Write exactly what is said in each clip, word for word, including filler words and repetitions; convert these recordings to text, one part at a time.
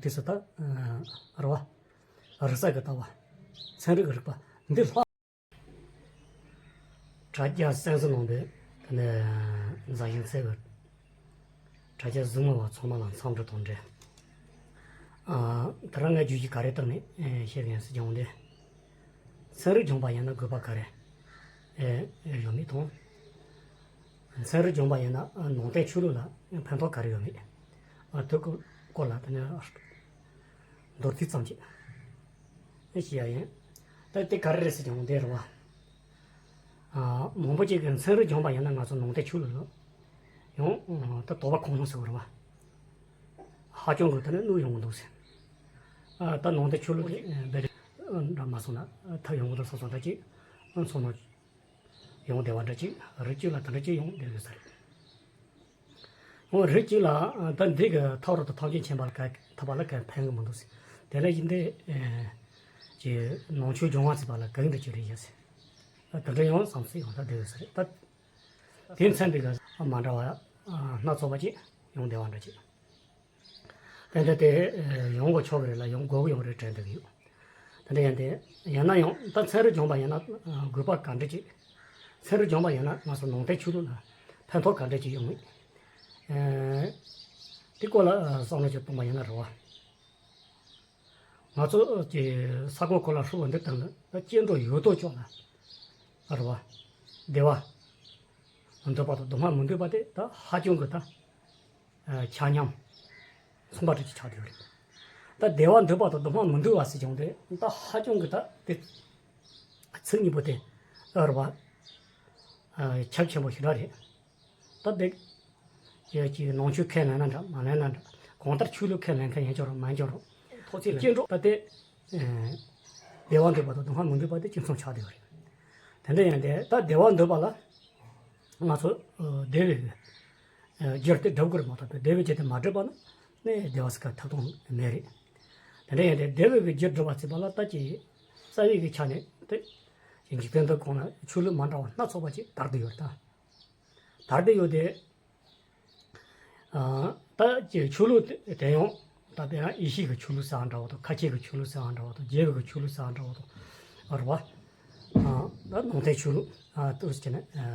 དེ་སུ་ད་རེད་བ། རིག་གསར་གྱི་ལྟ་བ། ཚན་རིག་གི་རིག་པ་འདི་ལྷག་དྲ་རྒྱ་སེམས་སུ་ནང་དུ་དེ་ནས་མཛའ་ཞིང་བརྩེ་བའི་དྲ་རྒྱ་གཟིགས་མོ་བ་ཚང་མ་ལ་འཚམས་འདྲི་དང་འབྲེལ། ཨ། དེ་རིང་ངས་བརྗོད་གཞི་ག་རེ་བཏོན་ནས་བཤད་ཀྱི་ཡིན་ཟེར་གྱི་འོང་དུས། ཚན་རིག་སྦྱོང་བ་ཡིན་ན་དགོས་པ་ག་རེ་ཨེ་ཡོད་མེད་དང་། ཚན་རིག་སྦྱོང་བ་ཡིན་ན་ནང་བསྟན་ཆོས་ལུགས་ལ་ཕན་ཐོགས་ག་རེ་ཡོད་མེད། ཨ། དེ་སྐོར་ལ་དེ་ནས་མདོར་བསྡུས་ཙམ་ཅིག་ཨེ་བཤད་ཡ་ཡིན། ད་དེ་ག་རེ་རེད་ཟེར་ཀྱང་འདི་རེད་བ། ཨ། མང་པོ་ཅིག་གིས་ཚན་རིག་སྦྱོང་བ་ཡིན་ན་ང་ཚོ་ནང་བསྟན་ཆོས་ལུགས་ལ་ཡང་ད་དོགས་པ་ཁུངས་ལུང་ཟེར་བ་རེད་བ། ཧ་ཅང་གི་དེ་ནས་གནོད་ཡོང་གི་འདུག་ཟེར། ཨ། ད་ནང་བསྟན་ཆོས་ལུགས་དེ་འབད་རེས་འདྲ་མ་སོང་ན་ཐབས་ཡོང་གི་འདུག་བསམ་སོང་ད་ཅིག་ཚོར་སྣང་ཡོང་བདེ་བ་འདྲ་ཅིག་རིགས་གཅིག་ལ་དེ་འདྲ་ཅིག་ཡོང་བདེ་གི་ས་རེད། འོ། རིགས་གཅིག་ལ་ད་འདི་གི་ཐབས་རོགས་དང་ཐབས་ཆེན་མཁྱེན་པ་ལ་ག་ཐུབ་པ་ལ་ག་ཕན་གི་མི་འདུག་ཟེར། དེ་ལས་ཡིན་ཏེ་ཀྱི་ནང་ཆོས་སྦྱོང་བ་ཟེར་བ་ལ་གང་འདྲ་ཅིག་རེད་ཡ་ཟེར། དེ་འདྲ་ཡང་བསམ་སྲིད་ཡོང་ད་བདེ་གི་ས་རེད་ད། དེ་མཚན་འདི་ག་མ་འདྲ་བ་སྣ་ཚོགས་པ་ཅིག་ཡོང་བདེ་བ་འདྲ་ཅིག་དེ་འདྲ་དེ་ཡོང་དགོས་ཆོག་གི་རེད་ལ་ཡོང་དགོས་ཀྱི་ཡོད་རེད་དྲན་འདུག་ཡོད། དེ་འདྲ་ཡིན་ཏེ་ཡིན་ན་ཡང་ད་ཚན་རིག་སྦྱོང་བ་ཡིན་ན་དགོས་པ་ག་འདྲ་ཅིག་ཚན་རིག་སྦྱོང་བ་ཡིན་ན་ང་ཚོ་ནང་བསྟན་ཆོས་ལུགས་ལ་ཕན་ཐོགས་ག་འདྲ་ཅིག་ཡོང་མིན། དེ་སྐོར་ལ་བསམ་བློ་ཅིག་གཏོང་བ་ཡིན་ན་རེད་བ། ང་ཚོ་གི་ས་ཁོངས་སྐོར་ལ་ཧྲུལ་བ་འདི་དང་ནི་སྐྱེ་འགྲོ་ཡོད་དོ་ཅོག་ལ་རེད་བ། བདེ་བ་འདོད་པ་དང་སྡུག་བསྔལ་མི་འདོད་པ་དེ་ད་ཧ་ཅང་གི་ད་ཆ་མཉམ་མཚུངས་པ་འདྲ་ཅིག་ཆགས་བསྡད་ཡོད་རེད། ད་བདེ་བ་འདོད་པ་དང་སྡུག་བསྔལ་མི་འདོད་པ་ཟེར་ཀྱང་དེ་ད་ཧ་ཅང་གི་ད་དེ་ཚིག་གཉིས་པོ་དེ་རེད་བ། ཁྱབ་ཆེན་པོ་ཞེ་དྲག་རེད། ད་དེ་ཡ་གཅིག་ནང་ཆོས་ཁས་ལེན་ན་འདྲ་མ་ལེན་ན་འདྲ། གང་ལྟར་ཆོས་ལུགས་ཁས་ལེན་མཁན་ཡིན་ཀྱང་རུང་མ་ཡིན་ཀྱང་རུང་། ཐོག་ཚིག་ལ་སྐྱེ་འགྲོ་ད་དེ་བདེ་བ་འདོད་པ་དང་སྡུག་བསྔལ་མི་འདོད་པ་དེ་གཅིག་མཚུངས་ཆགས་བསྡད་ཡོད་རེད། དེ་འདྲ་ཡིན་ཏེ་ད་བདེ་བ་འདོད་པ་ལ་ང་ཚོ་བདེ་བའི་རྒྱུར་དེ་སྒྲུབ་དགོས་རེད་མ་གཏོགས་བདེ་བའི་རྒྱུ་དེ་མ་སྒྲུབ་པ་ན་ནི་བདེ་བ་ཟེར་མཁན་ཐོབ་ཐང་མེད་རེད། དེ་འདྲ་ཡིན་ཏེ་བདེ་བའི་རྒྱུར་སྒྲུབ་པ་ཟེར་བ་ལ་ད་ཀྱི་རྩ་བའི་གི་ཆ་ནས་དེ་འཇིག་རྟེན་འདིའི་སྒང་ལ་ཆོས་ལུགས་མ་འདྲ་བ་སྣ་ཚོགས་པ་ཅིག་དར་བསྡད་ཡོད་རེད་ད། དར་བསྡད་ཡོད་དེ། ཨ། ད་ཀྱི་ཆོས་ལུགས་དེ་དེ་ཡང་ད་དཔེར་ན་ཡེ་ཤུ་གི་ཆོས་ལུགས་ཟེར་བ་འདྲ་བོ་དང་ཁ་ཆེ་གི་ཆོས་ལུགས་ཟེར་བ་འདྲ་བོ་དང་རྒྱལ་བོ་གི་ཆོས་ལུགས་ཟེར་བ་འདྲ་བོ་དང་རེད་བ། ཨ། ད་ནང་བསྟན་ཆོས་ལུགས་ཨ་ཏོག་ཙམ་བྱས་ནས་ཨ་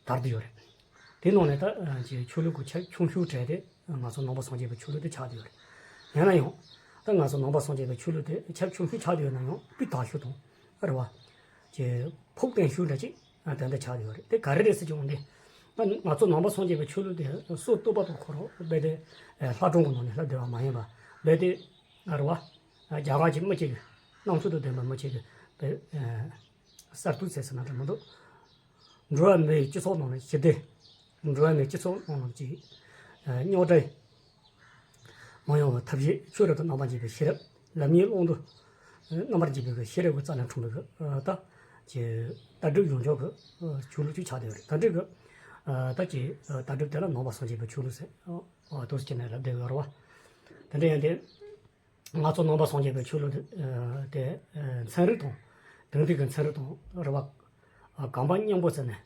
དར་བསྡད་ཡོད་རེད། དེ་ནང་ནས་ད་ཨ་ཀྱི་ཆོས་ལུགས་ཀྱི་ཁྱབ་ཆུང་ཤོས་གྲས་དེ་ང་ཚོ་ནང་པ་སངས་རྒྱས་པའི་ཆོས་ལུགས་དེ་ཆགས་བསྡད་ཡོད་རེད། ཡིན་ན་ཡང་ད་ང་ཚོ་ནང་པ་སངས་རྒྱས་པའི་ཆོས་ལུགས་དེ་ཁྱབ་ཆུང་ཤོས་ཆགས་བསྡད་ཡོད་ན་ཡང་སྤུས་དག་ཤོས་དང་རེད་བ། ཀྱི་ཕུགས་བརྟན་ཤོས་འདྲ་ཅིག་ཨ་དེ་འདྲ་ཆགས་ཡོད་རེད། དེ་ག་རེ་རེད་ཟེར་གྱི་འོང་དེ། ང་ང་ཚོ་ནང་པ་སངས་རྒྱས་པའི་ཆོས་ལུགས་དེ་སོ་བཏུབ་པ་དང་ཁོ་རང་རྦད་དེ་ལྷ་སྒྲུང་གི་ནང་ནས་ལྷབ་བསྡད་པ་མ་ཡིན་པ་རྦད་དེ་རེད་བ། རྒྱ་གར་གྱི་མི་གཅིག་གི་རྣམ་དཔྱོད་དང་ལྡན་པའི་མི་གཅིག་གི་དཔེ་གསར་གཏོད་བྱས་ཟེར་ན་འདྲ་མི་འདུག་འགྲོ་བ་མིའི་སྤྱི་ཚོགས་ནང་ནས་ཞི་བདེ། འགྲོ་བ་མིའི་སྤྱི་ཚོགས་ནང་ལ་ཅིག་རྙོག་དྲ་མ་ཡོང་བའི་ཐབས་ཤེས། ཆོས་རབ་ཏུ་རྣམ་པར་འབྱེད་པའི་ཤེས་རབ། ལམ་གཉིས་ཀློང་དུ་རྣམ་པར་འབྱེད་པའི་ཤེས་རབ་ཀྱི་རྩ་ལས་འཁྲུངས་པའི་ད་ཀྱི་ལྟ་གྲུབ་ཡོངས་རྫོགས་ཀྱི་ཆོས་ལུགས་ཅིག་ཆགས་བསྡད་ཡོད་རེད། ད་འདྲ་གི་ད་ཀྱི་ལྟ་གྲུབ་དེ་ལ་ནང་པ་སངས་རྒྱས་པའི་ཆོས་ལུགས་ཟེར་དུ་ཟེར་ནས་ལབ་བསྡད་ཡོད་རེད་བ། དེ་འདྲ་ཡིན་ཏེ། ང་ཚོ་ནང་པ་སངས་རྒྱས་པའི་ཆོས་ལུགས་དེ་ཚན་རིག་དང་དེང་དུས་ཀྱི་ཚན་རིག་དང་རེད་བ། གོམ་པ་མཉམ་པོ་བརྩེགས་ནས་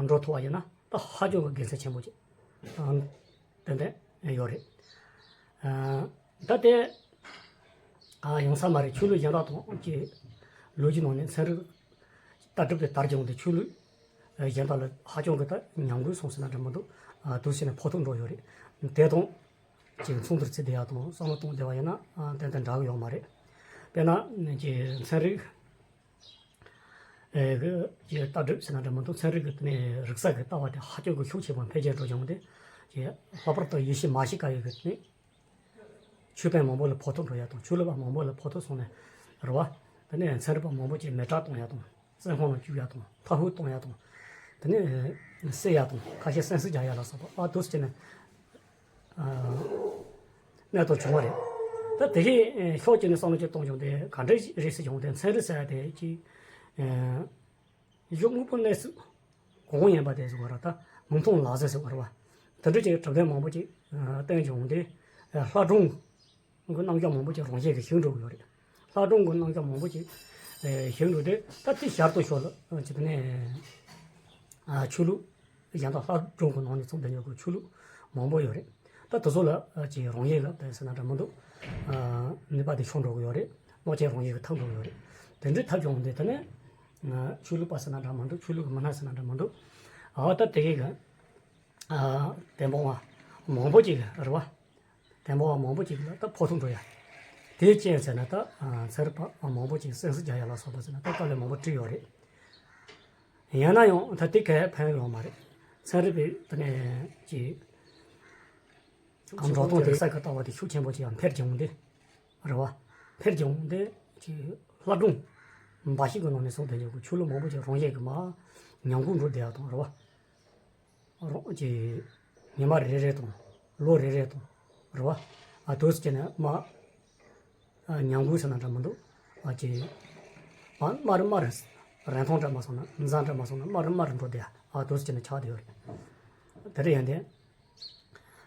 འགྲོ་ཐུབ་པ་ཡིན་ན་ད་ཧ་ཅང་གི་དགེ་མཚན་ཆེན་པོ་ཅིག་ཏན་ཏན་ཡོད་རེད། ད་དེ་ཡོང་ས་མ་རེད། ཆོས་ལུགས་གཞན་དག་དང་གི་ལོ་རྒྱུས་ནང་ནས་ཚན་རིག་ལྟ་གྲུབ་དེ་དར་བྱུང་སྟེ་ཆོས་ལུགས་གཞན་དག་ལ་ཧ་ཅང་གི་ད་ཉམས་རྒུད་སོང་ཟེར་ན་འདྲ་མི་འདུག་དུ་ཟེར་ནས་ཕོག་ཐུག་འགྲོ་ཡོད་རེད། དེ་དང་། ཅིག་མཚུངས་བསྡུར་བྱེད་བསྡད་ཡག་དང་བསམ་བློ་གཏོང་བསྡད་པ་ཡིན་ན་ཏན་ཏན་འདྲ་གི་ཡོད་མ་རེད། དཔེར་ན་ཅིག་ཚན་རིག་ཨེ་གི་ཅིག་ལྟ་གྲུབ་ཟེར་ན་འདྲ་མི་འདུག་ཚན་རིག་གི་དེ་ནས་རིག་གསར་གི་ལྟ་བ་དེ་ཧ་ཅང་གི་ཤུགས་ཆེན་པོ་འཕེལ་རྒྱས་འགྲོ་བྱུང་སྟེ། ཅིག་ལྷག་པར་དུ་ཡེ་ཤུ་མ་ཤི་ཀ་ཡི་གི་དེ་ནས་ཆོས་པ་མང་པོ་ལ་ཕོག་ཐུག་འགྲོ་ཡག་དང་ཆོས་ལུགས་པ་མང་པོ་ལ་ཕོག་ཐུག་སོང་ནས་རེད་བ། དེ་ནས་ཚན་རིག་པ་མང་པོ་ཅིག་མེ་སྲེག་གཏོང་ཡག་དང་། བཙོན་ཁང་ལ་བཅུག་ཡག་དང་མཐའ་དབུགས་གཏོང་ཡག་དང་། དེ་ནས་བསད་ཡག་དང་ཁ་ཤས་བཙན་ཤུགས་རྒྱག་ཡག་ལ་སོགས་པ་ཨ་འདུག་སེ་བྱས་ནས་གནས་སྟངས་བྱུང་བ་རེད། ད་དེ་བཞིན་ཕྱོགས་གཅིག་ནས་བསམ་བློ་ཅིག་གཏོང་བྱུང་སྟེ་ག་འདྲ་རེད་ཟེར་བྱུང་སྟེ་ཚན་རིག་ཟེར་ཡག་དེ་ཅིག་གཞུང་དངོས་པོ་གནས་ཚུལ་གང་ཡིན་པ་དེ་ཟེར་བ་ར་ད་མིག་མཐོང་ལག་ཟིན་ཟེར་བ་ར་བ། དེ་འདྲ་ཅིག་གྲུབ་དོན་མང་པོ་ཅིག་བསྟན་བྱུང་སྟེ་ལྷ་སྒྲུང་གི་རྣམ་གཞག་མང་པོ་ཅིག་རང་བཞིན་གྱིས་ཞིག་འགྲོ་གི་ཡོད་རེད། ལྷ་སྒྲུང་གི་རྣམ་གཞག་མང་པོ་ཅིག་ཞིག་འགྲོ་དེ་ད་དེ་ཞར་དུ་ཞོར་ལ་ཅིག་དེ་ནས་ཆོས་ལུགས་གཞན་དག་ལྷ་སྒྲུང་གི་ནང་ནས་ཚུར་འདོན་ཡོད་པའི་ཆོས་ལུགས་མང་པོ་ཡོད་རེད། ད་དེ་ཚོ་ལ་ཅིག་རང་བཞིན་ལ་དེ་ཟེར་ན་འདྲ་མི་འདུག་ནུས་པ་དེ་ཤོར་འགྲོ་གི་ཡོད་རེད། རླུང་ཆེན་རང་བཞིན་གྱིས་ཐར་འགྲོ་གི་ཡོད་རེད། དེ་འདྲའི་ཐབས་བྱུང་སྟེ་དེ་ནས་ཆོས་ལུགས་པ་ཟེར་ན་འདྲ་མི་འདུག་ཆོས་ལུགས་ཀྱི་མི་སྣ་ཟེར་ན་འདྲ་མི་འདུག་ཨ་ད་དེ་གའི་གི་དེ་འབངས་བ་མང་པོ་ཅིག་རེད་བ། དེ་འབངས་བ་མང་པོ་ཅིག་ལ་ད་ཕོག་ཐུག་འགྲོ་ཡ། དེའི་རྐྱེན་ཟེར་ན་ད་ཚན་རིག་པ་མང་པོ་ཅིག་སེམས་སུ་རྒྱག་ཡ་ལ་སོགས་པ་ཟེར་ན་ད་དཀའ་ལས་མང་པོ་བསྐྲུན་ཡོད་རེད། ཡིན་ན་ཡང་ད་དེ་གས་ཕན་ཡོད་མ་རེད། ཚན་རིག་པའི་དེ་ནས་ཀྱི་འགྲོ་སྟངས་དེ་གསར་གྱི་ལྟ་བ་དེ་ཤུགས་ཆེན་པོ་ཅིག་ཡང་འཕེལ་བྱུང་སྟེ། རེད་བ། འཕེལ་བྱུང་སྟེ་ཀྱི་ལྷ་སྒྲུང་འབའ་ཞིག་གི་ནང་ནས་བཟུང་དེ་ཉིད་ཀྱི་ཆོས་ལུགས་མང་པོ་ཅིག་རང་བཞིན་གྱིས་མར་ཉམས་རྒུད་འགྲོ་བསྡད་ཡ་དང་རེད་བ། རང་གི་ཉི་མ་རེ་རེ་དང་ལོ་རེ་རེ་དང་རེད་བ། ཨ་དུས་སུ་བྱས་ནས་མ་ཨ་ཉམས་རྒུད་ཟེར་ན་འདྲ་མི་འདུག་ཨ་ཅེ་མ་མ་རུ་མ་རུ་རིན་ཐང་འདྲ་མ་སོང་ན་འཛམ་འདྲ་མ་སོང་ན་མ་རུ་མ་རུ་འགྲོ་བསྡད་ཨ་དུས་སུ་བྱས་ནས་ཆགས་བསྡད་ཡོད་རེད། དེ་འདྲ་ཡིན་ཏེ།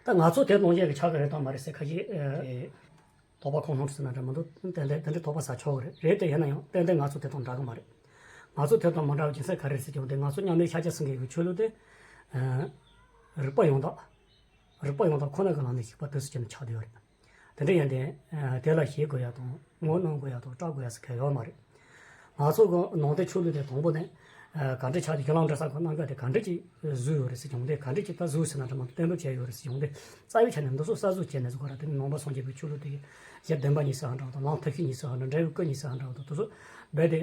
ད་ང་ཚོ་དེ་ནང་བཞིན་གྱི་ཆགས་ཀྱི་རེད་དམ་མ་རེད་ཟེར་ཁ་ཤས་ཨ། དོགས་པ་ཁོང་ཁྲོ་ཟེར་ན་འདྲ་མི་འདུག་ཏན་ཏན་དེ་འདྲའི་དོགས་པ་ཟ་ཆོག་གི་རེད། རེད་དེ་ཡིན་ན་ཡང་ཏན་ཏན་ང་ཚོ་དེ་དང་འདྲ་གི་མ་རེད། ང་ཚོ་དེ་དང་མ་འདྲ་བ་རྒྱུ་མཚན་ག་རེ་རེད་ཟེར་གྱི་འོང་དེ་ང་ཚོ་མཉམ་མེད་ཤཱཀྱ་སེང་གེ་གི་ཆོས་ལུགས་དེ། རིག་པ་ཡང་དག་རིག་པ་ཡང་དག་ཁོ་ན་གི་ལམ་ནས་ཞུགས་པ་དེ་སུ་ཅི་ན་ཆགས་བསྡད་ཡོད་རེད། དེ་འདྲ་ཡིན་ཏེ། དེ་ལ་ཞེད་དགོས་ཡ་དང་ངོ་གནོང་དགོས་ཡ་དང་སྐྲག་དགོས་ཡ་ཟེར་ག་ཡོད་མ་རེད། ང་ཚོ་གི་ནང་བསྟན་ཆོས་ལུགས་དེ་དང་པོ་ནས་ག་འདྲ་ཆགས་ཏེ་ཁྱོད་རང་འདྲ་ས་ཁོ་རྣམ་པ་དེ་ག་འདྲ་ཅིག་བཟོས་ཡོད་རེད་ཟེར་བྱུང་སྟེ་ག་འདྲ་ཅིག་ད་བཟོས་ཟེར་ན་འདྲ་མ་གཏན་འབེབས་བྱས་ཡོད་རེད་ཟེར་བྱུང་སྟེ་རྩ་བའི་ཆ་ནས་འདི་ཚོ་གསར་བཟོ་བྱས་ནས་བཟོ་ག་ར་དེ་ནི་ནང་པ་སངས་རྒྱས་པའི་ཆོས་ལུགས་དེ་གི་ཞལ་བདེན་པ་གཉིས་ཟེར་ཧ་འདྲ་བ་དང་ལམ་ཐབས་ཤེས་གཉིས་ཟེར་ཧ་འདྲ་འབྲས་བུ་སྐུ་གཉིས་ཟེར་ཧ་འདྲ་བ་དང་དེ་ཚོ་རྦད་དེ་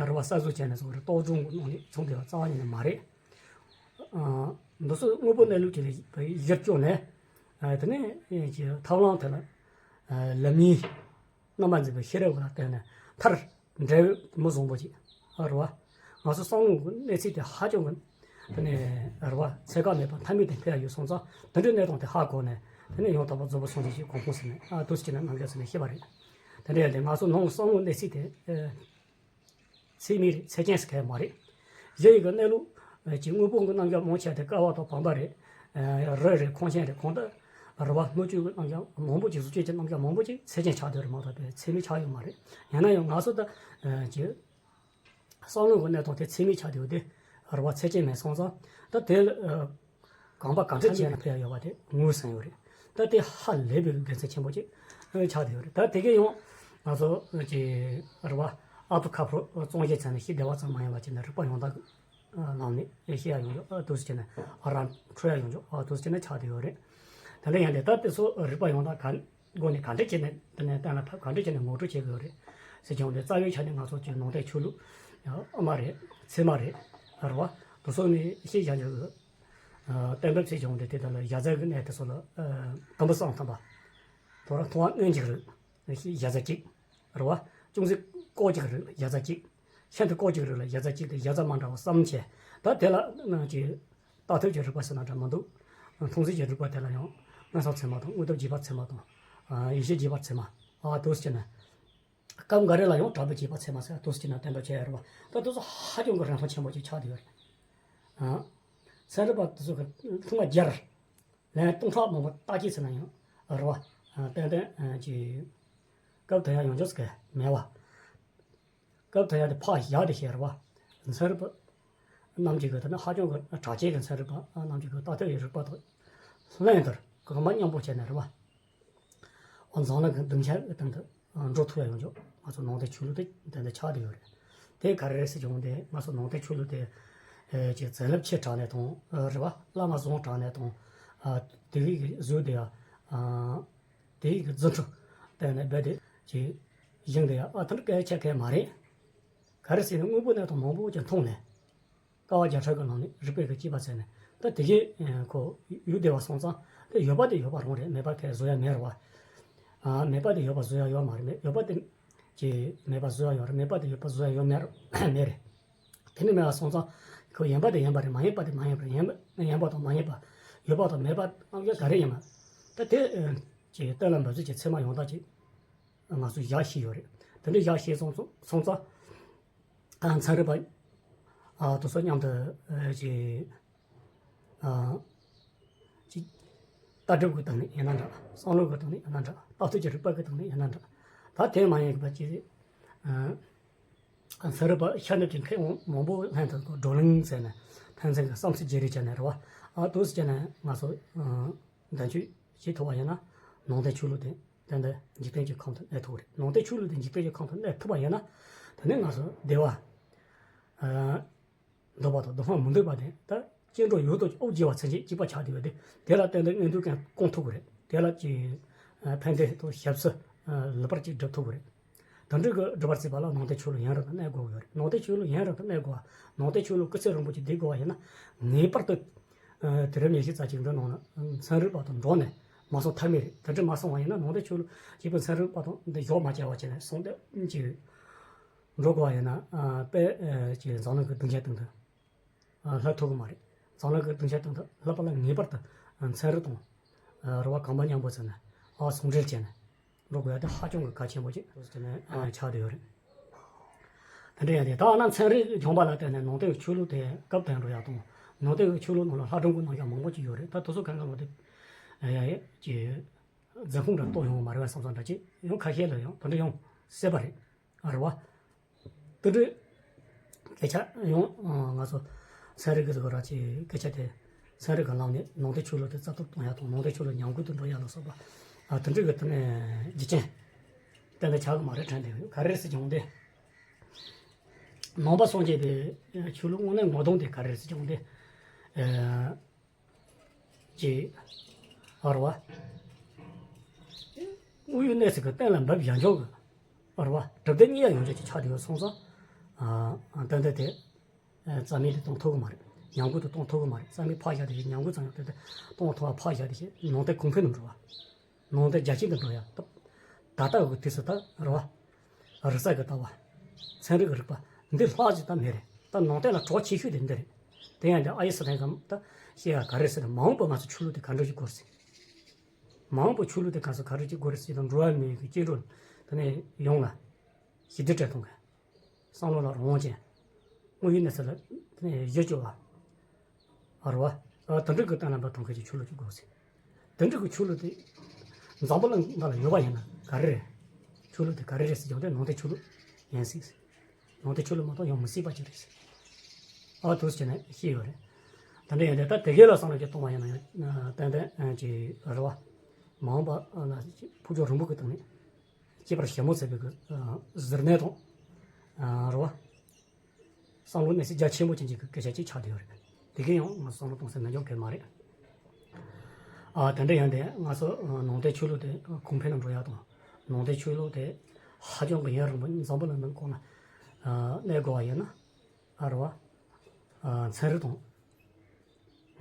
རུ་བ་གསར་བཟོ་བྱས་ནས་བཟོ་ག་ར་རྟོག་སྒྲུང་གི་ནང་ནས་བྱུང་བསྡད་པ་རྩ་བ་ཉིད་ནས་མ་རེད། འདི་ཚོ་དངོས་པོ་གནས་ལུགས་ཀྱི་གཞིར་བཅོལ་ནས། དེ་ནས་ཀྱི་ཐབས་ལམ་དེ་ལ་ལམ་གཉིས། རྣམ་པར་འཛིན་པའི་ཤེས་རབ་ལ་བརྟེན་ནས་མཐར་འབྲས་བུ་མི་བཟང་པོ་ཅིག་རེད་བ། ང་ཚོ་བསམ་བློ་གི་གནས་ཚད་དེ་ཧ་ཅང་གི་དེ་ནས་རེད་བ་ཚད་བཀག་མེད་པར་མཐའ་མེད་དུ་འཕེལ་ཡ་ཡོད་སོང་ཙང་དེ་འདྲའི་གནས་སྟངས་དེ་ཧ་གོ་ནས་དེ་ནས་ཡང་དག་པར་རྫོགས་པའི་སངས་རྒྱས་ཀྱི་གོ་འཕང་ཟེར་ནས་ཨ་དུས་སུ་བྱས་ནས་རྣམ་གཞག་ཟེར་ནས་བཤད་པ་རེད། དེ་འདྲ་ཡིན་ཏེ་ང་ཚོ་ནང་བསམ་བློ་གནས་ཚད་དེ། ཚད་མེད་རེད། ཚད་ཅན་ཟེར་མཁན་མ་རེད། གཞི་ཡི་གི་གནས་ལུགས་ཀྱི་དངོས་པོ་གི་རྣམ་གཞག་མང་ཆེ་བ་དེ་བསྐལ་པ་དང་བར་པ་རེད། རི་རེད། ཁང་ཆེན་རེད། གང་ལྟར་རི་བ་སྣོད་བཅུད་ཀྱི་རྣམ་གཞག་མང་པོ་ཅིག་གཟུགས་ཅན་གྱི་རྣམ་གཞག་མང་པོ་ཅིག་ཚད་ཅན་ཆགས་བསྡད་རེད་མ་གཏོགས་པའི་ཚད་མེད་ཆགས་ཡོད་མ་རེད། ཡིན་ན་ཡང་ང་ཚོ་ད་ཀྱི་བསམ་བློ་གི་གནས་སྟངས་དེ་ཚད་མེད་ཆགས་བསྡད་ཡོད་དེ་རི་བ་ཚད་ཅན་མེད་སོང་ཙང་ད་དེ་གང་པ་གང་འདྲ་བྱས་ན་ཕེབས་ཡོད་པ་དེ་ངོས་ཟིན་ཡོད་རེད། ད་དེ་ཧ་ལས་པའི་དགེ་མཚན་ཆེན་པོ་ཅིག་ཆགས་བསྡད་ཡོད་རེད། ད་དེ་གས་ཡང་ང་ཚོ་ཀྱི་རི་བ་ཨ་ཏུ་ཁ་ཕོ་བཙོང་བྱེད་ཚན་ནས་ཤི་བདེ་བ་ཙམ་མ་ཡིན་པ་བྱས་ནས་རིག་པ་ཡོངས་དག་ལམ་ནས་ཤེས་ཡ་ཡོང་རྒྱུ་ཨ་ཏུ་སུ་བྱས་ནས་ཨ་རང་འཕྲོད་ཡ་ཡོང་རྒྱུ་ཨ་ཏུ་སུ་བྱས་ནས་ཆགས་བསྡད་ཡོད་རེད། དེ་འདྲ་ཡིན་ཏེ་ད་དེ་ཚོ་རིག་པ་ཡོངས་དག་ག་སྒོ་ནས་ག་འདྲ་བྱས་ནས་དེ་ནས་གཏན་ལ་ཕབ་ག་འདྲ་བྱས་ནས་ངོ་སྤྲོད་བྱེད་དགོས་རེད་ཟེར་བྱུང་སྟེ་རྩ་བའི་ཆ་ནས་ང་ཚོ་ཀྱི་ནང་བསྟན་ཆོས་ལུགས་ཨ་མ་རེད། ཚད་མ་རེད། རེད་བ། དེ་ཚོ་ནས་ཤེས་བྱ་འཇོག་གི་གཏན་འབེབས་བྱས་བྱུང་སྟེ་དེ་དག་ལ་ཡ་རྩ་གི་གནས་དེ་ཚོ་ལ་དུམ་བུ་གསུམ་ཐམ་པ། དོ་ར་མཐོང་བ་མངོན་གྱི་རིགས་ཡ་རྩ་གཅིག་རེད་བ། ཅུང་ཟད་ལྐོག་གཅིག་རིགས་ཡ་རྩ་གཅིག་ཤིན་ཏུ་ལྐོག་གཅིག་རིགས་ལ་ཡ་རྩ་གཅིག་དེ་ཡ་རྩ་མ་འདྲ་བ་གསུམ་བྱས། ད་དེ་ལ་ནང་གི་རྟག་ཐབས་ཀྱི་རིགས་པ་ཟེར་ན་འདྲ་མི་འདུག་མཐོང་ཚུལ་གྱི་རིགས་པ་དེ་ལ་ཡང་མངོན་སུམ་ཚད་མ་དང་དངོས་སྟོབས་རྗེས་དཔག་ཚད་མ་དང་། ཡེ་ཤེས་རྗེས་དཔག་ཚད་མ། ཨ་དུ་སུ་བྱས་ན། སྐབས་འགའ་རེ་ལ་ཡང་དྲག་པོའི་རྗེས་དཔག་ཚད་མ་ཟེར་དུ་སུ་བྱས་ན་བསྟན་པ་བྱས་ཡོད་རེད་བ། ད་དུ་སུ་ཧ་ཅང་གི་རིན་ཐང་ཆེན་པོ་ཅིག་ཆགས་བསྡད་ཡོད་རེད། ཨ། ཚན་རིག་པ་དེ་ཚོ་གི་ཐུང་བ་བརྒྱར། ལན་སྟོང་ཕྲག་མང་པོ་བརྟག་དཔྱད་བྱས་ན་ཡང་རེད་བ། ཨ་ཏན་ཏན་ཨ་ཅིག་སྐབས་དེ་ཡང་ཡོང་ཆོག་ཟེར་གི་མེད་བ། སྐབས་དེ་ཡང་དེ་ཕར་བཞག་དེ་བཤད་རེད་བ། ཚན་རིག་པ་རྣམས་ཀྱི་གི་ད་ནི་ཧ་ཅང་གི་གྲགས་ཅན་གྱི་ཚན་རིག་པ་རྣམས་ཀྱི་གི་རྟག་ཐབས་ཀྱི་རིགས་པ་དང་ལྷན་དུ་གོམ་པ་མཉམ་སྤོ་བྱས་ནས་རེད་བ། འཛམ་གླིང་གི་སྡིངས་ཆ་གི་སྟེང་དུ་འགྲོ་ཐུབ་ཡ་ཡོང་ཆོག་ང་ཚོ་ནང་བསྟན་ཆོས་ལུགས་དེ་དེ་འདྲ་ཆགས་བསྡད་ཡོད་རེད། དེ་ག་རེ་རེད་ཟེར་བྱུང་སྟེ་ང་ཚོ་ནང་བསྟན་ཆོས་ལུགས་དེ་ཀྱི་བྱིན་རླབས་ཆེ་དྲགས་ནས་དང་རེད་བ། བླ་མ་བཟང་དྲགས་ནས་དང་དེ་གི་བཟོས་དེ་ཡ་དེ་གི་རྫུ་འཕྲུལ་བསྟན་ནས་རྦད་དེ་ཀྱི་བཞེངས་དེ་ཡ་ཨ་ཐུར་སྐད་ཆ་གལ་མ་རེད། ག་རེ་ཟེར་ན་དངོས་པོ་གནས་སྟངས་མང་པོ་ཅིག་མཐོང་ནས། དཀའ་བ་བརྒྱ་ཕྲག་གི་ནང་ནས་རིག་པའི་གི་དཔྱད་པ་བྱས་ནས་ད་དེ་གའི་ཁོ་ཡུལ་བདེ་བ་སོང་ཙང་དེ་ཡོད་པ་དེ་ཡོད་པ་རང་རེད། མེད་པ་ཁས་བཟོ་ཡ་མེད་རེད་བ། ཨ་མེད་པ་དེ་ཡོད་པ་བཟོ་ཡ་ཡོད་མ་རེད། མེད་ཡོད་པ་དེ་ཀྱི་མེད་པ་བཟོ་ཡ་ཡོད་རེད། མེད་པ་དེ་ཡོད་པ་བཟོ་ཡ་ཡོད་མེད་རེད། མེད་རེད། དེ་ནི་མེད་པ་སོང་ཙང་ཁོ་ཡིན་པ་དེ་ཡིན་པ་རེད། མ་ཡིན་པ་དེ་མ་ཡིན་པ་རེད། ཡིན་པ་ཡིན་པ་དང་མ་ཡིན་པ་ཡོད་པ་དང་མེད་པ་རྣམ་གཞག་ག་རེ་ཡིན་ན་ད་དེ་ཀྱི་གཏན་ལ་འབེབས་ཚུལ་གྱི་ཚད་མ་ཡང་དག་ཅིག་ང་ཚོས་བཞག་ཤེས་ཡོད་རེད། དེ་འདྲ་བཞག་ཤེས་སོང་སོང་ཙང་། ཨ་ཚན་རིག་པ། ཨ་དེ་ཚོ་མཉམ་དུ་ཨ་ཅིག་ཨ་ཅིག་ལྟ་གྲུབ་ཀྱི་སྟེང་ནས་ཡིན་ན་འདྲ། བསམ་བློ་གི་སྟེང་ནས་ཡིན་ན་འདྲ། ལྟ་ཚུལ་གྱི་རིག་པ་གི་སྟེང་ནས་ཡིན་ན་འདྲ། ད་དེ་མ་ཡིན་པ་ཅིག་ཨ་ཚན་རིག་པ་ཤ་གནད་ཀྱི་མཁས་དབང་མང་པོ་ལྷན་དུ་བགྲོ་གླེང་བྱས་ནས་ཕན་ཚུན་གྱི་བསམ་ཚུལ་བརྗེ་རེས་བྱས་ནས་རེད་བ། ཨ་དེ་ཚོ་བྱས་ནས་ང་ཚོ་ཨ་མདུན་སྐྱོད་བྱེད་ཐུབ་པ་ཡིན་ན་ནང་བསྟན་ཆོས་ལུགས་དེ། ཏན་ཏན་འཇིག་རྟེན་གྱི་ཁམས་དུ་གནས་ཐུབ་ཀྱི་རེད། ནང་རྟེན་ཆོས་ལུགས་དེ་འཇིག་རྟེན་གྱི་ཁམས་དུ་གནས་ཐུབ་པ་ཡིན་ན། དེ་ནས་ང་ཚོ་བདེ་བ། ཨ། འདོད་པ་དང་སྡུག་བསྔལ་མི་འདོད་པ་དེ་ད་སྐྱེ་འགྲོ་ཡུལ་དུ་དབུགས་བརྗེ་བ་ཚུན་ཆད་གཅིག་པ་ཆགས་བསྡད་པ་དེ། དེ་ལ་བརྟེན་ཏེ་མངོན་འདོད་ཀྱང་སྐོང་ཐུབ་ཀྱི་རེད། དེ་ལ་ཅིག་ཕན་བདེ་དང་ཞབས་སུ་ལེགས་པར་ཅིག་སྒྲུབ་ཐུབ་ཀྱི་རེད། དེ་འདྲའི་གི་སྒྲུབ་པར་བྱེད་པ་ལ་ནང་བསྟན་ཆོས་ལུགས་ཡུན་རིང་དུ་གནས་དགོས་ཀྱི་ཡོད་རེད། ནང་བསྟན་ཆོས་ལུགས་ཡུན་རིང་དུ་གནས་དགོས་པ། ནང་བསྟན་ཆོས་ལུགས་སྐུ་ཚེ་རིང་པོ་ཅིག་བསྡད་དགོས་པ་ཡིན་ན། ངེས་པར་དུ་དུས་རབས་ཉི་ཤུ་རྩ་གཅིག་འདི་ནང་ན་ཚན་རིག་པ་དང་འགྲོགས་ནས་མ་སོང་ཐབས་མེད་རེད། དེ་འདྲ་མ་སོང་བ་ཡིན་ན། ནང་བསྟན་ཆོས་ལུགས་གཅིག་པུ་ཚན་རིག་པ་དང་འདི་གཞོགས་མ་བཅར་བ་བྱས་ནས་སོང་སྟེ་ཅིག་འགྲོ་དགོས་པ་ཡིན་ན། ཨ། དཔེ་ཨ་ཅིག་འཛམ་གླིང་གི་སྡིངས་ཆ་སྟེང་དུ་ཨ་ལྷག་ཐུབ་ཀྱི་མ་རེད། འཛམ་གླིང་གི་སྡིངས་ཆ་སྟེང་དུ་ལྷག་པ་ལ་ངེས་པར་དུ་ཨ་ཚན་རིག་དང་ཨ་རེད་བ། གོམ་པ་མཉམ་སྤོས་བྱས་ནས་ཨ་ཟུང་འབྲེལ་བྱས་ནས་འགྲོ་དགོས་ཡ་དེ་ཧ་ཅང་གི་གལ་ཆེན་པོ་ཅིག་ཨ་ཆགས་བསྡད་ཡོད་རེད། དེ་འདྲ་ཡིན་དུས་ད་ཨ་ན་ཚན་རིག་སྦྱངས་པ་ལ་བརྟེན་ནས་ནང་བསྟན་གྱི་ཆོས་ལུགས་དེ་སྐབས་དང་འགྲོ་ཡ་དང་། ནང་བསྟན་གྱི་ཆོས་ལུགས་ནང་ལ་ལྷ་སྒྲུང་གི་རྣམ་གཞག་མང་པོ་ཅིག་ཡོད་རེད། ད་དེ་ཚོ་གང་ག་ལོ་དེ་ཨ་ཡ་ཡ་ཅིག་འཛིན་ཁུངས་འདྲ་གཏོང་ཡོང་བ་མ་རེད་བསམ་བསམ་འདྲ་ཅིག་ཡང་ཁ་ཤས་ལ་ཡང་དེ་འདྲ་ཡང་སྲིད་པ་རེད། ཨ་རེད་བ། དེ་འདྲའི་སྐད་ཆ་ཡང་ང་ཚོ་ཚན་རིག་གི་ཟེར་བ་ར་ཅིག་སྐད་ཆ་དེ་ཚན་རིག་གི་ལམ་ནས་ནང་བསྟན་ཆོས་ལུགས་དེ་རྩ་གཏོར་གཏོང་ཡ་དང་། ནང་བསྟན་ཆོས་ལུགས་ཉམས་རྒུད་དུ་འགྲོ་ཡ་ལ་སོགས་པ་ཨ་དེ་འདྲའི་གི་དེ་ནས་རྒྱུ་རྐྱེན་གཏན་ནས་ཆགས་ཀྱི་མ་རེད་དྲན་བསྡད་ཡོད། ག་རེ་རེད་ཟེར་བྱུང་སྟེ། ནང་པ་སངས་རྒྱས་པའི་ཆོས་ལུགས་དངོས་གནས་ངོ་གདོང་དེ་ག་རེ་རེད་ཟེར་བྱུང་སྟེ། ཨ། ཅེས། ཨ་རེད་བ། དངོས་ཡོད་གནས་ཚུལ་གྱི་གཏན་ལ་འབེབས་བཞག་འཇོག་གི། ཨ་རེད་བ། སྒྲུབ་བདེ་གཉིས་ཡ་ཡོང་འཇོག་ཅིག་ཆགས་བསྡད་ཡོད་སོང་ཙང་། ཨ། ཏན་ཏན་དེ་རྩ་མེད་དུ་གཏོང་ཐུབ་ཀྱི་མ་རེད། ཉམས་རྒུད་དུ་གཏོང་ཐུབ་ཀྱི་མ་རེད། རྩ་མེད་ཕར་བཞག་བསྡད་ཀྱི་ཉམས་རྒུད་ཙམ་ཡང་ཏན་ཏན་གཏོང་ཐུབ་པ་ཕར་བཞག་བསྡད་ཀྱི་ནང་བསྟན་གོང་འཕེལ་དུ་འགྲོ་བ། ནང་བསྟན་རྒྱ་ཆེན་དུ་འགྲོ་ཡ། ད་ལྟ་བའི་དུས་སུ་ད་རེད་བ། རིག་རྩལ་གྱི་ལྟ་བ། ཚན་རིག་གི་རིག་པ་འདི་ལྷག་ཅིག་ད་མེད་རེད། ད་ནང་བསྟན་ལ་གྲགས་ཆེ་ཤོས་དེ་འདི་རེད། དེ་ཡང་འདི་ཨ་ཡེ་སི་ཐན་གམ་ད་བཤད་ཡ་ག་རེ་ཟེར་ན། མ་འོངས་པ་ང་ཚོ་ཆོས་ལུགས་དེ་ག་འདྲ་ཞིག་དགོས་རེད་ཟེར། མ་འོངས་པ་ཆོས་ལུགས་དེ་ང་ཚོ་ག་འདྲ་ཞིག་དགོས་རེད་ཟེར་ན། འགྲོ་བ་མིའི་གི་སྐྱེ་འགྲོ་དེ་ནས་ཡོངས་ལ་ཞི་བདེ་སྤྲད་གཏོང་མཁན། བསམ་བློ་ལ་རང་དབང་ཅན། དངོས་ཡོད་གནས་ཚུལ་ལ་དེ་ནས་གཞི་བཅོལ་བ། ཨ་རེད་བ། ཨ། དེ་འདྲ་གི་གཏན་ལ་འབེབས་གཏོང་མཁན་གྱི་ཆོས་ལུགས་ཅིག་དགོས་ཟེར། དེ་འདྲ་གི་ཆོས་ལུགས་དེ་འཛམ་བུ་གླིང་འདི་ལ་ཡོད་པ་ཡིན་ན་ག་རེ་རེད། ཆོས་ལུགས་དེ་ག་རེ་རེད་ཟེར་ཀྱང་དེ་ནང་བསྟན་ཆོས་ལུགས་ཡིན་སྲིད་ཟེར། ནང་བསྟན་ཆོས་ལུགས་མ་གཏོགས་ཡོང་མི་སྲིད་པ་ཅིག་རེད་ཟེར། ཨ། འདུག་སེ་བྱས་ནས་བཤད་ཡོད་རེད། དེ་འདྲ་ཡིན་དུས་ད་དེ་གའི་ལ་བསམ་བློ་ཅིག་གཏོང་བ་ཡིན་ན་ཡང་ཏན་ཏན་ཅིག་རེད་བ། མ་འོངས་པ་ལ་ཕུགས་རྒྱང་རིང་པོ་གི་སྟེང་ནས་སྐྱེས་པར་ཞལ་མོ་མཛད་པའི་གི་གཟིར་གནས་དང་། རེད་བ། བསམ་བློ་གནས་ཚད་རྒྱ་ཆེན་པོ་ཅན་གྱི་སྐད་ཆ་ཅིག་ཆགས་བསྡད་ཡོད་རེད། དེ་གས་ཡང་ང་བསམ་བློ་གཏོང་སའི་ནང་སྦྱོང་གལ་མ་རེད། ཨ། དེ་འདྲ་ཡང་དེ་ང་ཚོ་ནང་བསྟན་ཆོས་ལུགས་དེ་གོང་འཕེལ་ལ་འགྲོ་ཡག་དང་། ནང་བསྟན་ཆོས་ལུགས་དེ་ཧ་ཅང་གི་ཡུན་རིང་པོ་འཛམ་བུ་གླིང་འདིའི་ཁོངས་ལ་གནས་དགོས་པ་ཡིན་ན། ཨ་རེད་བ། ཚན་རིག་དང་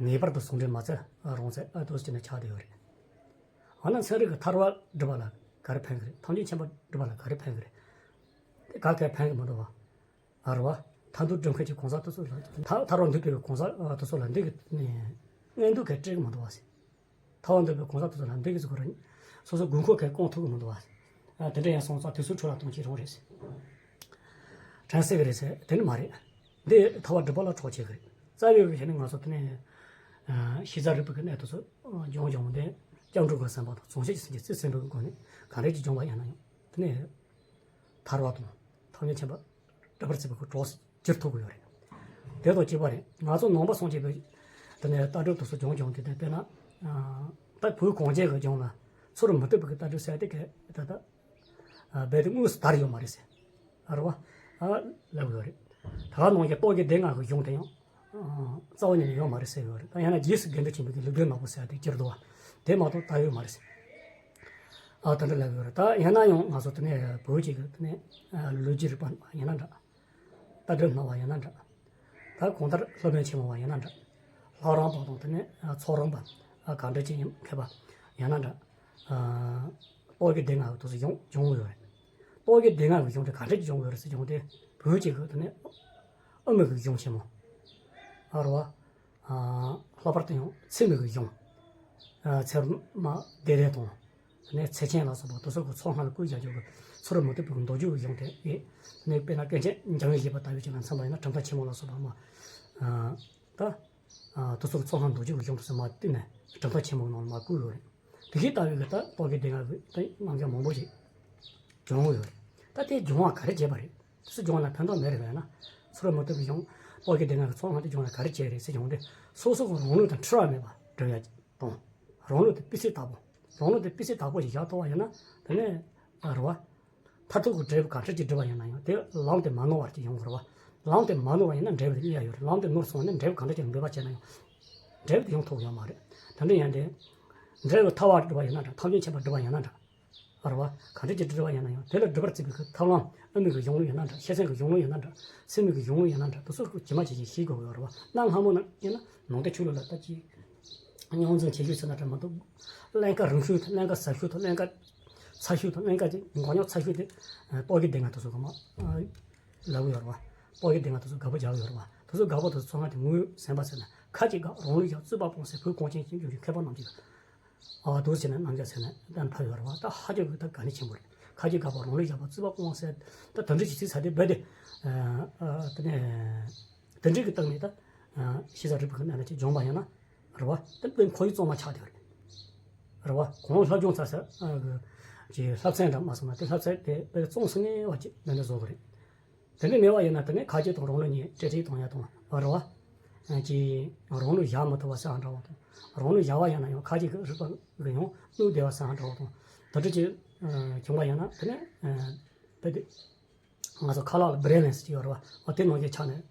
ངེས་པར་དུ་ཟུང་འབྲེལ་མ་བྱས་རུང་ཟེར། ཨ། འདུག་སེ་བྱས་ནས་ཆགས་བསྡད་ཡོད་རེད། འོ་ན་ཚན་རིག་གི་ཐར་པ་སྒྲུབ་པ་ལ་ག་རེ་ཕན་གི་རེད། ཐེག་མཆོག་ཆེན་པོ་སྒྲུབ་པ་ལ་ག་རེ་ཕན་གི་རེད། དེ་ག་གེ་ཕན་གི་མི་འདུག་བ། ཨ་རེད་བ། ཐར་འདོད་སྒྲུབ་མཁན་གྱི་གང་ཟག་དེ་ཚོ་ལ། ཐར་ཐར་བར་འདོད་པའི་གང་ཟག་དེ་ཚོ་ལ་འདི་གི་མངོན་འདོད་ག་སྤྲད་གི་མི་འདུག་བ་ཟེར། ཐར་བར་འདོད་པའི་གང་ཟག་དེ་ཚོ་ལ་འདི་གི་ཚོ་ཁོ་རང་སོ་སོའི་དགོས་མཁོ་ག་སྐོང་ཐུབ་གི་མི་འདུག་བ་ཟེར། ཨ། དེ་འདྲ་ཡང་སོང་ཙང་དེ་ཚོའི་ཁྲོད་ལ་གཏོང་ཅི་རུང་རེད་ཟེར། དྲན་སྲིད་གི་རེད་ཟེར། དེ་ནི་མ་རེད། འདི་ཐར་པ་སྒྲུབ་པ་ལ་གྲོགས་བྱེད་གི་རེད། རྩ་བའི་བའི་ཆ་ནས་ང་ཚོ་དེ་ནས་ཨ་ཤེས་བྱ་རིག་པའི་གི་གནས་དེ་ཚོ་སྦྱོང་སྦྱོང་སྟེ། སྐྱབས་འགྲོ་གི་སེམས་པ་དང་། སྦྱོང་བྱེད་ཀྱི་སེམས་ཀྱི་རྩིས་ཟིན་པའི་སྒོ་ནས་ག་འདྲ་ཅིག་སྦྱོང་བ་ཡིན་ན་ཡང་། དེ་ནས་ཐར་པ་དང་ཐེག་མཆོག་ཆེན་པོ་སྒྲུབ་པར་བྱེད་པའི་གི་གྲོགས་སུ་འགྱུར་ཐུབ་ཀྱི་ཡོད་རེད། དེ་དང་གཅིག་པ་རེད། ང་ཚོ་ནང་པ་སངས་རྒྱས་པའི་དེ་ནས་ལྟ་གྲུབ་དེ་ཚོ་སྦྱོང་སྦྱོང་སྟེ། དེ་དཔེར་ན་ཨ་ད་བོད་གངས་ཅན་གྱི་ལྗོངས་ལ་ཚུར་མི་ལྟོས་པའི་གི་ལྟ་གྲུབ་ཟེར་དེ་ག་ད་ལྟ་ཨ་རྦད་དེ་དངོས་སུ་དར་ཡོད་མ་རེད་ཟེར། ཨ་རེད་བ། ཨ་ལབ་ཡོད་རེད། ད་ག་ནང་བཞིན་རྟོག་གེ་སྡེ་ལྔ་གི་གཞུང་དེ་ཡང་ཨ་རྩ་བ་ཉིད་ནས་ཡོད་མ་རེད་ཟེར་ཡོད་རེད། ད་ཡང་ན་རྗེས་སུ་དགེ་འདུན་ཆེན་པོའི་གི་ལེགས་ལྡན་ནོར་བུ་ཟེར་དེ་བསྐྱུར་འདུག་བ། དེ་མ་གཏོགས་དར་ཡོད་མ་རེད་ཟེར། ཨ་དེ་འདྲ་ལབ་ཡོད་རེད། ད་ཡང་ན་ཡང་ང་ཚོ་དེ་ནས་བོད་ཀྱི་གི་དེ་ནས་ཨ་ལོ་རྒྱུས་རིག་པ་ཡིན་ན་འདྲ། ལྟ་གྲུབ་སྨྲ་བ་ཡིན་ན་འདྲ། ད་གང་ལྟར་སློབ་དཔོན་ཆེན་མོ་བ་ཡིན་ན་འདྲ། ལྷ་རམས་པ་དང་དེ་ནས་ཚོགས་རམས་པ་ག་འདྲ་ཅིག་ཡིན་མཁས་པ་ཡིན་ན་འདྲ། རྟོག་གེ་སྡེ་ལྔ་གི་དུས་སུ་སྦྱོང་སྦྱོང་ཡོད་རེད། རྟོག་གེ་སྡེ་ལྔ་གི་གཞུང་དེ་ག་འདྲ་ཅིག་སྦྱོང་ཡོད་རེད་ཟེར་བྱུང་སྟེ། བོད་ཀྱི་གི་དེ་ནས་དབུ་མའི་གི་གཞུང་ཆེན་མོ། ཨ་རེད་བ། ལྷག་པར་དུ་ཡང་ཚད་མའི་གི་གཞུང་། ཚད་མ་སྡེ་བདུན་དང་། དེ་ནས་ཚད་ཆེན་ལ་སོགས་པ་དེ་ཚོ་གི་ཚོགས་སྔགས་ལ་བསྐུལ་བྱ་རྒྱུ་གི་ཚུལ་མུ་སྟེགས་པའི་མདོ་རྒྱུད་ཀྱི་གཞུང་དེ་ཡིན། དེ་ནས་དཔེར་ན་ཀུན་མཁྱེན་འཇམ་དབྱངས་བཞད་པ་ལྟ་བུའི་ཅིག་ལ་མཚོན་པ་ཡིན་ན་གྲུབ་མཐའ་ཆེན་མོ་ལ་སོགས་པ་མ། ད་དེ་ཚོ་གི་ཚོགས་སྔགས་མདོ་རྒྱུད་ཀྱི་གཞུང་དེ་ཚོ་མ་བཏུས་ནས་གྲུབ་མཐའ་ཆེན་མོའི་ནང་ལ་མ་བཀུག་ཡོད་རེད། དེ་བཞིན་ལྟ་བུའི་གི་ད་རྟོག་གེ་སྡེ་ལྔ་གི་ད་རྣམ་གཞག་མང་པོ་ཞིག་སྦྱོང་ཡོད་རེད། ད་དེ་སྦྱོང་བ་ག་རེ་བྱས་པ་རེད། དེ་ཚོ་སྦྱོང་བ་ལ་ཕན་ཐོགས་མེད་རེད་པས་ན། ཚུལ་མུ་སྟེགས་པའི་གཞུང་རྟོག་གེ་སྡེ་ལྔ་གི་ཚོགས་སྔགས་དེ་སྦྱོང་བ་ལ་ག་རེ་བྱས་རེད་ཟེར་བྱུང་སྟེ། སོ་སོ་གི་རང་ལུགས་དང་འཁྲུལ་བ་མེད་པ་སྒྲུབ་ཡ་དང་། རང་ལུགས་དེ་སྤུས་ཚད་དག་པོ། རང་ལུགས་དེ་སྤུས་ཚད་དག་པོ་ཞིག་བཞག་ཐུབ་པ་ཡིན་ན་དེ་ནས་རེད་བ། མཐར་ཐུག་གི་འབྲས་བུ་ག་འདྲ་ཅིག་སྒྲུབ་པ་ཡིན་ན་ཡང་དེ་ལམ་དེ་མ་ནོར་བ་ཅིག་ཡོང་དགོས་རེད་བ། ལམ་དེ་མ་ནོར་བ་ཡིན་ན་འབྲས་བུ་དེ་གཉིས་ཀ་ཡོད་རེད། ལམ་དེ་ནོར་སོང་ན་འབྲས་བུ་ག་འདྲ་ཅིག་འབད་པ་བྱས་ན་ཡང་འབྲས་བུ་དེ་ཡོང་ཐུབ་ཡོད་མ་རེད། དེ་འདྲ་ཡིན་དེ། འབྲས་བུ་ཐར་པ་སྒྲུབ་པ་ཡིན་ན་འདྲ། ཐམས་ཅད་མཁྱེན་པ་སྒྲུབ་པ་ཡིན་ན་འདྲ། རེད་བ། ག་འདྲ་ཅིག་སྒྲུབ་པ་ཡིན་ན་ཡང་དེ་ལ་སྒྲུབ་པར་བརྩིས་པའི་གི་ཐབས་ལམ་དབུ་མའི་གི་གཞུང་ལུགས་ཡིན་ན་འདྲ། ཤེར་ཕྱིན་གི་གཞུང་ལུགས་ཡིན་ན་འདྲ། ཚད་མའི་གི་གཞུང་ལུགས་ཡིན་ན་འདྲ། དེ་ཚོ་ཇི་མ་ཇི་བཞིན་ཤེས་དགོས་ཀྱི་ཡོད་རེད་བ། གནའ་སྔ་མོ་ནས་ཡིན་ན་ནང་བསྟན་ཆོས་ལུགས་ལ་ལྟ་ཅི། རྙོག་འཛིང་ཆེ་ཤོས་ཟེར་ན་འདྲ་མ་གཏོགས། ཀླན་ཀ་རིང་ཤོས་དང་ཀླན་ཀ་ཟབ་ཤོས་དང་ཀླན་ཀ་ཚ་ཤོས་དང་ཀླན་ཀ་ཅིག་འགོག་སྙོམས་ཚ་ཤོས་དེ་སྤོག་གི་སྡེ་ལྔ་དེ་ཚོ་གི་མ་ལབ་ཀྱི་ཡོད་རེད་བ། སྤོག་གི་སྡེ་ལྔ་དེ་ཚོ་དགག་པ་རྒྱག་གི་ཡོད་རེད་བ། དེ་ཚོ་དགག་པ་དེ་ཚོ་ཚང་མ་དེ་ངོས་ཟིན་པ་ཟེར་ན་ཁ་ཅིག་དགག་རང་ལུགས་བཞག་རྩོད་པ་སྤོང་ཟེར་བོད་གངས་ཅན་གྱི་ལྗོངས་ཀྱི་མཁས་པ་རྣམས་ཀྱིས། ཨ་དུ་ཟེར་ནས་རྣམ་རྒྱལ་ཟེར་ནས་གཏན་ཕབ་ཡོད་རེད་བ། ད་ཧ་ཅང་གི་ད་དགའ་ཉེ་ཆེན་པོ་རེད། ཁ་ཅིག་དགག་པ་རང་ལུགས་བཞག་པ་རྩོད་པ་སྤོང་ཟེར། ད་དེ་འདྲ་ཅིག་ཚིག་ཚ་དེ་རྦད་དེ། ཨ་ཨ་དེ་ནས་དེ་འདྲའི་གི་སྟེང་ནས་ད་ཨ་ཤེས་བྱ་རིག་པའི་གི་གནས་ལ་ཅིག་སྦྱོང་བ་ཡིན་ན་རེད་བ། ད་དཔེ་ཁོར་ཡུག་གཙང་མ་ཆགས་བསྡད་པ་རེད། རེད་བ། གོང་བསླབ་སྦྱོང་ཚ་ས་ཨ་གི་ཅིག་བསླབ་ཚན་འདྲ་མ་སོང་ན་དེ་བསླབ་ཚན་དེ་དཔེ་གཙང་སེང་ངེ་བ་ཅིག་ནན་ཏན་བཟོ་དགོས་རེད། དེ་འདྲ་མེད་པ་ཡིན་ན་དེ་ནས་ཁ་ལྕེ་དང་རང་ལུགས་གཉིས་སྤྲེལ་ཕྲེང་གཏོང་ཡ་དང་བ་རེད་བ། ཅིག་རང་ལུགས་བཞག་མི་ཐུབ་པ་ཟེར་བ་འདྲ་བ་དང་། རང་ལུགས་བཞག་པ་ཡིན་ན་ཡང་ཁ་ལྕེ་གི་རིག་པ་གི་ཡང་གནོད་བསྡད་པ་ཟེར་བ་འདྲ་བ་དང་། དེ་འདྲ་ཅིག་བྱུང་བ་ཡིན་ན་དེ་ནས་དཔེ་དེ་ང་ཚོ་ཁ་ལག་ལ་བྷི་རེ་ལན་སི་ཅིག་ཡོད་རེད་བ། འོ་དེ་ནང་བཞིན་ཆགས་ནས་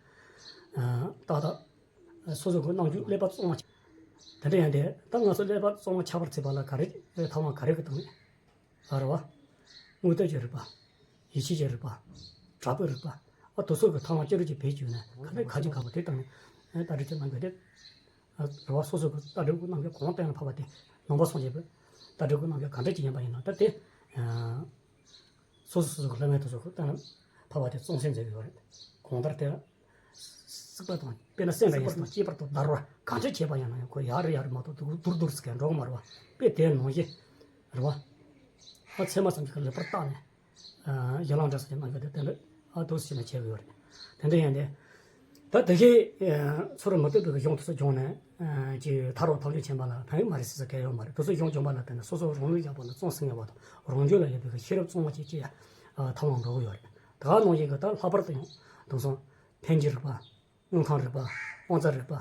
ཏག་ཏག་སོ་སོ་གི་རྣམ་འགྱུར་ཀླད་པ་གཙང་མ་ཆགས། དེ་འདྲ་ཡིན་དེ་ད་ང་ཚོ་ཀླད་པ་གཙང་མ་ཆགས་པར་བྱེད་པ་ལ་ག་རེ་ཐབས་ལམ་ག་རེ་གི་སྟེང་ནས། ཨ་རེད་བ། དངོས་སྟོབས་ཀྱི་རིག་པ། ཡིད་ཆེས་ཀྱི་རིག་པ། དྲག་པོའི་རིག་པ། ཨ་དེ་ཚོ་གི་ཐབས་ལམ་ཅི་རིགས་ཀྱི་བེད་སྤྱོད་ནས་ག་ནས་ཁ་ཅིག་ཁ་པོ་དེ་བཏང་ནས་ལྟ་གྲུབ་ཀྱི་རྣམ་འགྱུར་དེ། ཨ་རེད་བ། སོ་སོ་གི་ལྟ་གྲུབ་ཀྱི་རྣམ་འགྱུར་གང་གཏན་ལ་ཕབ་པ་དེ་ནང་པ་སངས་རྒྱས་པའི་ལྟ་གྲུབ་ཀྱི་རྣམ་འགྱུར་ག་འདྲ་ཅིག་ཡིན་པ་ཡིན་ན་ད་དེ། ཨ་སོ་སོ་སོ་སོ་གི་བླ་མའི་དེ་ཚོ་གི་གཏན་ལ་ཕབ་པ་དེ་གཙང་སེལ་མཛད་ཀྱི་ཡོད་རེད། གང་ལྟར་དེ། སྲིད་པ་དང་དཔེར་ན་སེམས་ལ་ཡིན་ཟེར་ན་སྐྱེས་པ་དང་བརྡར་བ་གང་ཆ་བྱས་པ་ཡིན་ན་ཡང་ཁོ་ཡར་རེ་ཡར་རེ་མ་གཏོགས་སྡུག་སྡུག་སྡུག་ཟེར་མཁན་འགྲོ་གི་མ་རེད་བ། དཔེ་དེ་ནང་བཞིན་རེད་བ། ཨ་ཚད་མ་ཙམ་ཞིག་ལེགས་པར་བརྟགས་ནས་ཨ་ཡན་ལག་འབྲས་གསུམ་གྱི་རྣམ་འགྱུར་དེ་བསྟན་པས་ཨ་འདུག་སེ་བྱས་ནས་བྱེད་དགོས་རེད། དེ་འདྲ་ཡིན་ཏེ། ད་དེ་གའི་ཚུར་མི་ལྟོས་པའི་གཞུང་དེ་ཚོ་སྦྱོང་ནས་ཅིག་ཐར་རོ་ཐམས་ཅད་མཁྱེན་པ་ལ་ཕན་ཡོན་མ་རེད་ཟེར་ས་གལ་ཡོད་མ་རེད། དེ་ཚོ་གཞུང་སྦྱོང་བ་ལ་བརྟེན་ནས་སོ་སོ་རང་ལུགས་བཞག་པ་ལ་གཙང་སེང་ངེ་བ་དང་རང་རྒྱུད་ལ་ཡོད་པའི་ཤེས་རབ་གཙང་མ་ཅིག་སྐྱེ་ཡ་ཐབས་ལམ་འགྲོ་གི་ཡོད་རེད། ད་ག་ནང་བཞིན་གྱི་ད་ལྷག་པར་དུ་ཡང་དེང་སང་འཕེན་བྱེད་རིག་པ། དངོས་ཁམས་རིག་པ། དབང་རྩ་རིག་པ།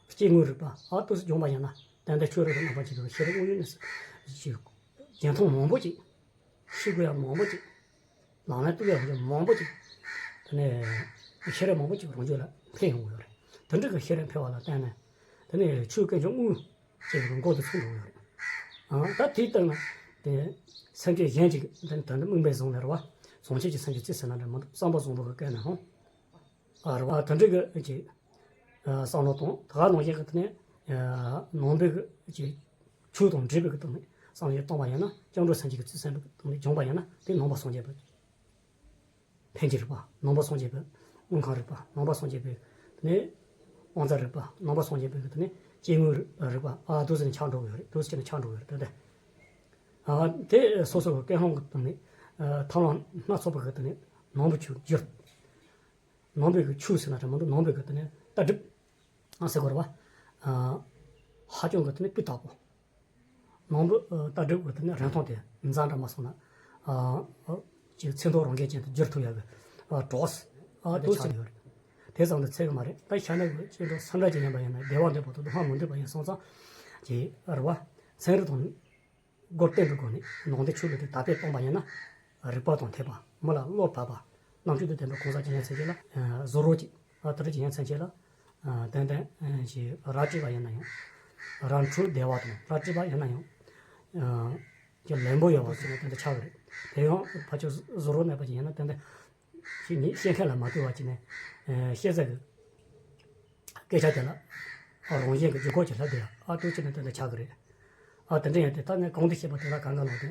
སྐྱེ་དངོས་རིག་པ། ཨ་ཏོ་སི་སྦྱོང་བ་ཡིན་ན་ཏན་ཏན་ཆོས་རིག་གི་རྣམ་པ་ཅིག་གི་ཤེས་རབ་དངོས་ཡོད་ནས་ཅིག་རྒྱན་མཐོང་མང་པོ་ཅིག་ཤེས་དགོས་ཡ་མང་པོ་ཅིག་ལག་ལེན་བསྟར་ཡ་མང་པོ་ཅིག་དེ་ནས་ཤེས་རབ་མང་པོ་ཅིག་རང་རྒྱུད་ལ་འཕེལ་ཡོང་གི་ཡོད་རེད། དེ་འདྲ་གི་ཤེས་རབ་འཕེལ་བ་ལ་བརྟེན་ནས་དེ་ནས་ཆོས་དཀོན་མཆོག་དངོས་ཅིག་གི་མགོ་དུ་ཚུགས་འགྲོ་གི་ཡོད་རེད། ཨ་ད་དེའི་སྟེང་ན་དེ་སེམས་ཅན་གཞན་ཅིག་དེ་ནས་དོན་དུ་དམིགས་པའི་བཟུང་ནས་རེད་བ། བྱང་ཆུབ་ཀྱི་སེམས་ཀྱི་རྩིས་ཟེར་ན་འདྲ་མི་འདུག་བསམ་པ་བཟང་པོ་གི་སྐད་ནས་ཧང་། ཨ་རེད་བ། དེ་འདྲ་གི་ཅིག་བསམ་བློ་གཏོང་། ད་ག་ནང་བཞིན་གི་དེ་ནས་ནང་པའི་གི་ཅིག་ཆོས་དང་འབྲེལ་བའི་གི་སྟེང་ནས་བསམ་བློ་གཏོང་བ་ཡིན་ན། སྐྱབས་འགྲོ་སེམས་བསྐྱེད་ཀྱི་རྩིས་ཟིན་པའི་གི་སྟེང་ནས་སྦྱོང་བ་ཡིན་ན་དེ་ནང་པ་སངས་རྒྱས་པའི་འཕེན་བྱེད་རིག་པ། ནང་པ་སངས་རྒྱས་པའི་དངོས་ཁམས་རིག་པ། ནང་པ་སངས་རྒྱས་པའི་དེ་ནས་དབང་རྩ་རིག་པ། ནང་པ་སངས་རྒྱས་པའི་གི་དེ་ནས་སྐྱེ་དངོས་རིག་པ། ཨ་འདུག་ཟེར་ནས་ཆགས་འགྲོ་གི་ཡོད་རེད། འདུག་ཟེར་ནས་ཆགས་འགྲོ་གི་ཡོད་རེད། དེ་དེ་ཨ་དེ་སོ་སོ་གི་ཀུན་སློང་གི་སྟེང་ནས་ཐབས་ལམ་སྣ་ཚོགས་པ་གི་སྟེང་ནས་ནང་པའི་ཆོས་བསྒྱུར། ནང་པའི་གི་ཆོས་ཟེར་ན་འདྲ་མི་འདུག་ནང་པའི་གི་དེ་ནས་ལྟ་གྲུབ་ཟེར་དགོས་རེད་བ། ཨ་ཧ་ཅང་གི་དེ་ནས་སྤུས་དག་པོ། ནང་པའི་ཨ་ལྟ་གྲུབ་ཀྱི་དེ་ནས་རིན་ཐང་དེ་འཛའ་འདྲ་མ་སོང་ན། ཨ་ཨ་ཅིག་ཚད་མཐོ་རང་བཞིན་ཅན་དུ་བསྒྱུར་ཐུབ་ཡག་གི་ཨ་གྲོགས་ཨ་དེ་ཆགས་ཡོད་རེད། དེ་ཙམ་དུ་ཚད་གི་མ་རེད། ད་ཤ་ནག་གི་སྐྱེ་འགྲོ་སུ་འདྲ་ཅིག་ཡིན་པ་ཡིན་ན་བདེ་བ་འདོད་པ་དང་སྡུག་བསྔལ་མི་འདོད་པ་ཡིན་སོང་ཙང་། ཅིག་རེད་བ། ཚན་རིག་དང་། སྒོ་བསྟེན་པའི་སྒོ་ནས་ནང་བསྟན་ཆོས་ལུགས་དེ་དར་སྤེལ་གཏོང་བ་ཡིན་ན། རིག་པ་དང་འཐད་པ། མི་ལ་བློ་བབས་པ། རྣམ་དཔྱོད་དང་ལྡན་པའི་གང་ཟག་ཅིག་ཡིན་ཚད་ཅིག་ལ་བཟོ་རོགས་ཅིག་ཨ་དེ་འདྲ་ཅིག་ཡིན་ཚད་ཅིག་ལ་ཏན་ཏན་ཅིག་ར་སྤྲད་པ་ཡིན་ན་ཡང་། ར་འཕྲོད་བདེ་བ་དང་ར་སྤྲད་པ་ཡིན་ན་ཡང་། ཅིག་ལན་པོ་ཡོད་པ་ཅིག་ནི་ཏན་ཏན་ཆགས་ཀྱི་རེད། དེ་ཡང་ཕར་ཕྱོགས་བཟོ་རོགས་མེད་པ་ཅིག་ཡིན་ན་ཏན་ཏན་ཅིག་ནི་བཤད་མཁན་ལ་མ་ལྟོས་པ་ཅིག་ནས་བཤད་ས་གི་སྐད་ཆ་དེ་ལ་རང་བཞིན་གྱི་རྒྱུ་ཁོག་ཅིག་ལྷབ་བསྡད་ཡ། ཨ་ཏོག་ཅིག་ནི་དེ་འདྲ་ཆགས་ཀྱི་རེད། ཨ་དེ་འདྲ་ཡིན་དུས་ད་ངས་གོང་དུ་བཤད་པ་དེ་ལ་གང་ག་ལོག་དེ་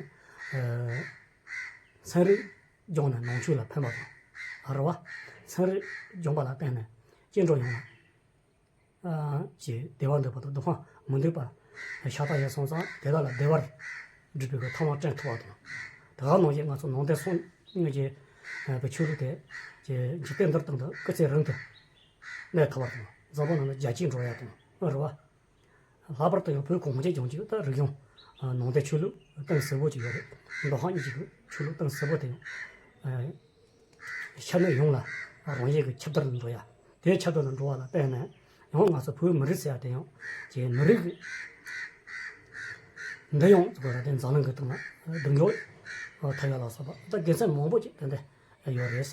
ཚན་རིག་སྦྱོང་ནས་ནང་ཆོས་ལ་ཕན་པ་དང་། རེད་བ། ཚན་རིག་སྦྱོང་བ་ལ་བརྟེན་ནས་སྐྱེ་འགྲོ་ཡོངས་ལ་ཅིག་བདེ་བ་འདོད་པ་དང་སྡུག་བསྔལ་མི་འདོད་པ་ཤ་སྟག་ཡིན་སོང་ཙང་། དེ་དག་ལ་བདེ་བར་སྒྲུབ་པའི་གི་ཐབས་ལམ་བསྟེན་ཐུབ་པ་དང་། དེ་ག་ནང་བཞིན་ང་ཚོ་ནང་བསྟན་སངས་རྒྱས་པའི་ཆོས་ལུགས་དེ་ཅིག་འཇིག་རྟེན་འདིར་དང་དུ་སྐུ་ཚེ་རིང་དུ་གནས་ཐུབ་པ་དང་། འཛམ་བུ་གླིང་ལ་རྒྱ་སྐྱེད་འགྲོ་ཡ་དང་། རེད་བ། ལྷག་པར་དུ་ཡང་བོད་གངས་ཅན་ལྗོངས་ཀྱི་ད་རིག་གཞུང་ནང་བསྟན་ཆོས་ལུགས་གཏིང་ཟབ་པོ་ཅིག་ཡོད་རེད། མདོ་ཁམས་གཉིས་ཀྱི་ཆོས་ལུགས་གཏིང་ཟབ་པོ་དེ་ཡང་ཤ་ནག་ཡོངས་ལ་རང་བཞིན་གྱི་ཁྱབ་བརྡལ་འགྲོ་ཡ། དེ་ཁྱབ་བརྡལ་འགྲོ་བ་ལ་བརྟེན་ནས་ཡང་ང་ཚོ་བོད་མི་རིགས་ཟེར་ཡ་དེ་ཡང་ཅིག་མི་རིགས་ཀྱི་ འདི་ཡང་ཁོ་ར་དེ་འཛམ་གླིང་གི་སྟེང་ན་སྡུག་འཇོག་ཐབས་ཡག་ལ་སོགས་པ་ད་དགེ་མཚན་མང་པོ་ཅིག་དེ་འདྲ་ཡོད་རེད།